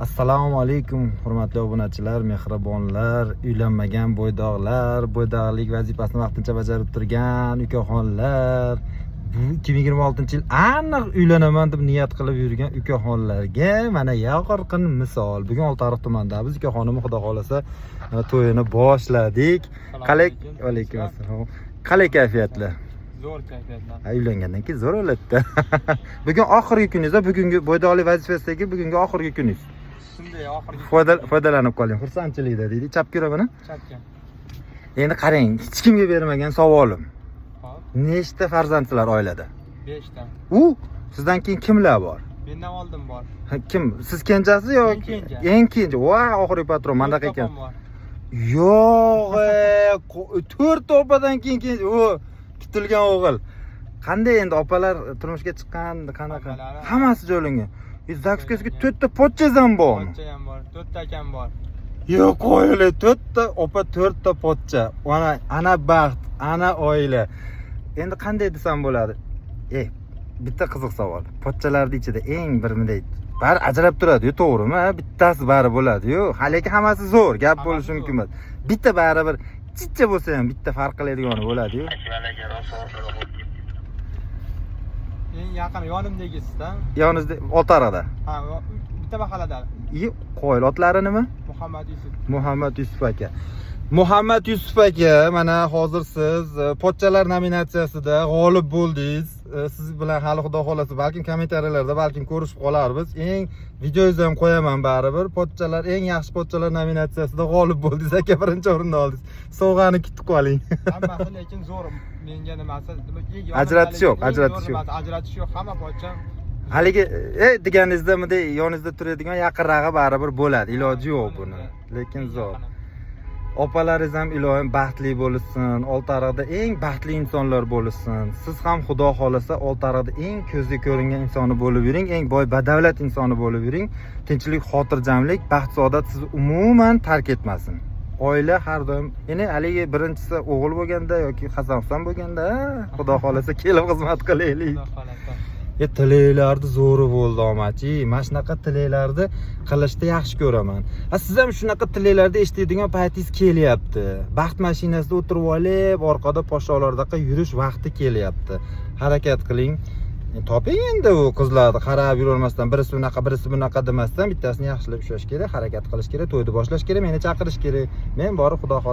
Assalomu alaykum, hurmatli obunachilar, mehribonlar, uylanmagan bo'ydoqlar, bo'ydoqlik vazifasini vaqtincha bajarib turgan ukaxonlar, bu 2026-yil aniq uylanaman deb niyat qilib yurgan ukaxonlarga mana yorqin misol. Bugun Oltiariq tumanidamiz. Ukaxonim, xudo xolasa, to'yini boshladik. Qalay? Alaykum assalom. Qalay kayfiyatlar? Zo'r kayfiyatlar. Ha, uylangandan keyin zo'r bo'ladi. Bugun oxirgi kuningiz, bugungi bo'ydoqlik vazifasidagi bugungi oxirgi kuningiz. Shunday oxirgi Foydalanib qoling, xursandchilikda deydi. Chapga yuraman. Chapga. Endi qarang, hech kimga bermagan savolim. Hop. Nechta farzandsizlar oilada? 5 ta. U sizdan keyin kimlar bor? Mendan oldin bor. Ha, kim? Siz kenjasiz yo? Eng kenja. Eng kenja. Voy, oxirgi patron mandaqa To'rtta ekan. opam bor. Yo'q, to'rtta opadan keyin keyin u kutilgan o'g'il. Qanday endi, opalar turmushga chiqqan, qanaqa? Hammalari. Hammasi joylangan. ЗАГС ga to'rtta pochchangiz ham bormi? Pochcha ham bor. To'rtta akam bor. Yo'q, qo'yili, to'rtta opa, to'rtta pochcha. Ana, ana baxt, ana oila. Endi qanday desam bo'ladi? Bitta qiziq savol. Pochchalarning ichida eng bir bunday bari ajrab turadi-yu, to'g'rimi? Ha? Bittasi bari bo'ladi-yu. Haliki hammasi zo'r, gap Hammasi bo'lishi zo'r. mumkin emas. Bitta baribir chicha bo'lsa ham bitta farq qiladigani bo'ladi-yu. Eng yaqin yonimdagisida. Yoningizda Oltiariqda. Ha, bitta mahallada. И qo'yil, otlari nima? Muhammad Yusuf. Muhammad Yusuf aka. Muhammad Yusuf aka, mana hozir siz pochchalar nominatsiyasida g'olib bo'ldingiz. Siz bilan hali, xudo xolasa, balkim kommentariyalarda balkim ko'rishib qolarmiz. Eng videongizni ham qo'yaman baribir. Pochchalar, eng yaxshi pochchalar nominatsiyasida g'olib bo'ldingiz aka, birinchi o'rinni oldingiz. Sovg'ani kutib qoling. Hammasi lekin zo'r. Menga nimasi? Eng Ajratish yo'q, eng zo'r ajratish yo'q. nimasi, ajratish yo'q. Hamma pochcham Haligi deganingizda bunday yoningizda turadigan yaqinrog'i baribir bo'ladi. Iloji yo'q buni. Lekin Eng zo'r. yaqini. Opalaringiz ham iloyim baxtli bo'lsin, Oltiariqda eng baxtli insonlar bo'lsin. Siz ham, xudo xohlasa, Oltiariqda eng ko'zga ko'ringan insoni bo'lib yuring, eng boy badavlat insoni bo'lib yuring. Tinchlik, xotirjamlik, baxt saodat sizni umuman tark etmasin. Oila har doim, endi haligi birinchisi o'g'il bo'lganda yoki Hasan Husan bo'lganda, xudo xohlasa, kelib xizmat qilaylik. Xudo xohlasa. Tilaklarni zo'ri bo'ldi, omachi. Mana shunaqa tilaklarni qilishni yaxshi ko'raman. Ha, siz ham shunaqa tilaklarni eshitadigan paytingiz kelyapti. Baxt mashinasida o'tirib olib, orqada podsholardaqa yurish vaqti kelyapti. Harakat qiling. Toping endi u qizlarni, qarab yuravermasdan, birisi unaqa, birisi bunaqa demasdan, bittasini yaxshilab ushlash kerak, harakat qilish kerak, to'yni boshlash kerak, meni chaqirish kerak. Men borib, xudo xohlasa.